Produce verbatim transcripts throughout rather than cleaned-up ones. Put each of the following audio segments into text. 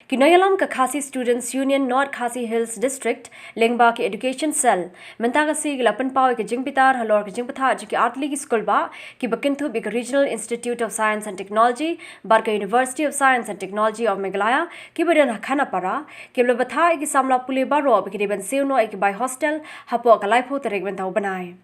Ki nongïalam ka Khasi Students Union North Khasi Hills District lyngba ki Education Cell mynta ka sngi ki la pynpaw ïa ka jingbitar halor ka jingpyntha jong ki artylli ki skulbah kiba kynthup ïa ka Regional Institute of Science and Technology bad ka University of Science and Technology of Meghalaya kiba don ha Khanapara, kiba la bthah ïa ki samla pule baroh ba ki dei ban siew noh ïa ki bai hostel hapoh ka laiphew tarik mynta u bnai.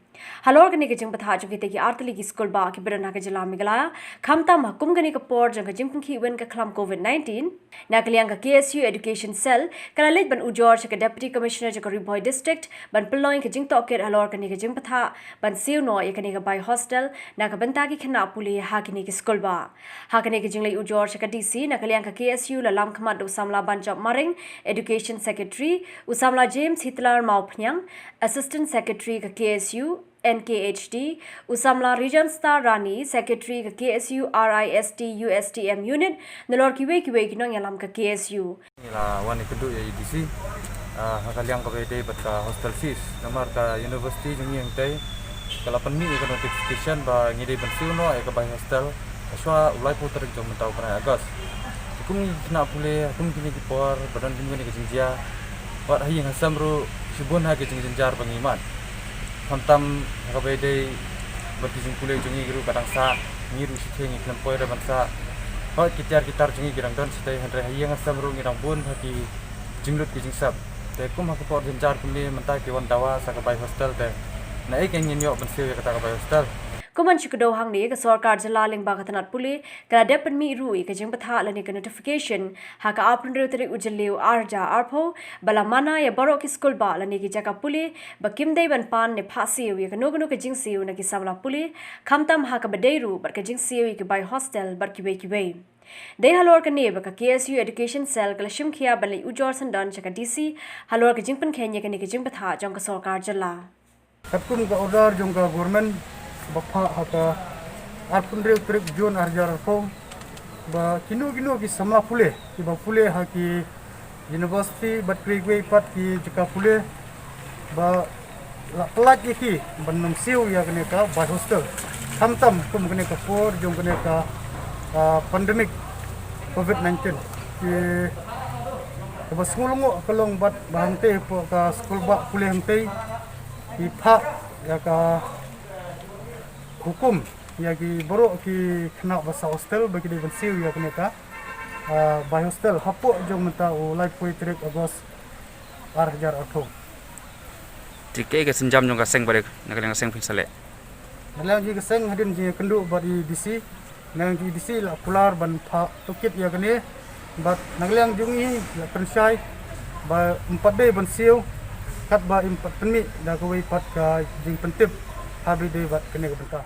Halor kane ka jingbthah jong kitei ki artylli ki skulbah kiba don ha ka jylla Meghalaya, khamtam ha kum kane ka por jong ka jingpynkhih win ka khlam covid nineteen, na ka liang ka K S U Education Cell ka la leit ban ujor sha ka Deputy Commissioner jong ka Ri Bhoi District ban pynlong ïa ka jingtohkit halor kane ka jingbthah ban siew noh ïa kane ka bai hostel na ka bynta ki khynnah pule ha kine ki skulbah. Ha kane ka jingleit ujor sha ka D C na ka liang ka K S U la lam khmat da u samla Banjop Maring, Education Secretary, u samla James Hitler Mawphniang, Assistant Secretary ka K S U N K H D, u samla Rijan Star Rani, Secretary ka K S U R I S T U S T M Unit, nalor kiwei kiwei ki nongïalam ka K S U. Ngi la wan ïakynduh ïa i D C, ah, ha ka liang kaba ïadei bad ka hostel fees. Namar ka university jong ngi hangtei ka la pynmih ïa ka notification ba ngi dei ban siew noh ïa ka bai hostel hashwa u laiphew tarik jong mynta u bnai August. Te kum ngi khynnah pule, kum kine ki por ba don kum kine ki jingjia, wat ha ïing ha sem ruh shibun ha ki jingjynjar ba ngi mad. Khamtam ha kaba ïadei bad ki jingpule jong ngi ruh ka dang sah, ngi ruh shiteng ngi khlem poi re ban sah. Hooid ki tiar ki tar jong ngi ki dang don shatei, hynrei ha ïing ha sem ruh ngi dang bun ha ki jinglut ki jingsep. Te kum ha ka por jynjar kumne mynta ki wan dawa sa ka bai hostel te naei kein ngin ïoh ban siew ïa kata ka bai hostel. Kum ban shu kdew hangne ka sorkar jylla lyngba ka tnat pule ka la dep pynmih ruh ïa ka jingbthah lane ka notification ha ka arphew hynriew tarik u Jylliew ar hajar arphew ba la mana ïa baroh ki skulbah lane ki jaka pule ba kim dei ban pan ne phah siew ïa kano kano ka jingsiew na ki samla pule, khamtam ha kaba dei ruh bad ka jingsiew ïa ki bai hostel bad kiwei kiwei. Dei halor kane ba ka K S U Education Cell ka la shim khia ban leit ujor syndon sha ka D C halor ka jingpynkheiñ ïa kane ka jingbthah jong ka sorkar jylla. Katkum ka order jong ka government ba phah ha ka arphew hynriew tarik June ar hajar arphew ba kino kino ki samla pule kiba pule ha ki university bad kiwei kiwei pat ki jaka pule ba la pyllait ïa ki ban nym siew ïa kane ka bai hostel. Khamtam kum kane ka por jong kane ka, ah, pandemic covid nineteen. Ki kaba sngewlyngngoh ka long bad ba hangtei hapoh ka skulbah pule hangtei ki phah ïa ka hukum ïa ki baroh ki khynnah ba sah hostel ba ki dei ban siew ïa kane ka, ah, bai hostel hapoh jong mynta u laiphew tarik August ar hajar arphew. Te kaei ka sienjam jong ka seng ba dei na ka liang ka seng phin sa leh? Na ka liang jong ka seng hadien jingïakynduh bad i D C, na ka liang jong i D C la kular ban phah tohkit ïa kane bad na ka liang jong i la pynshai ba ym pat dei ban siew katba ym pat pynmih da kawei pat ka jingpyntip ha ba dei bad kane ka bynta.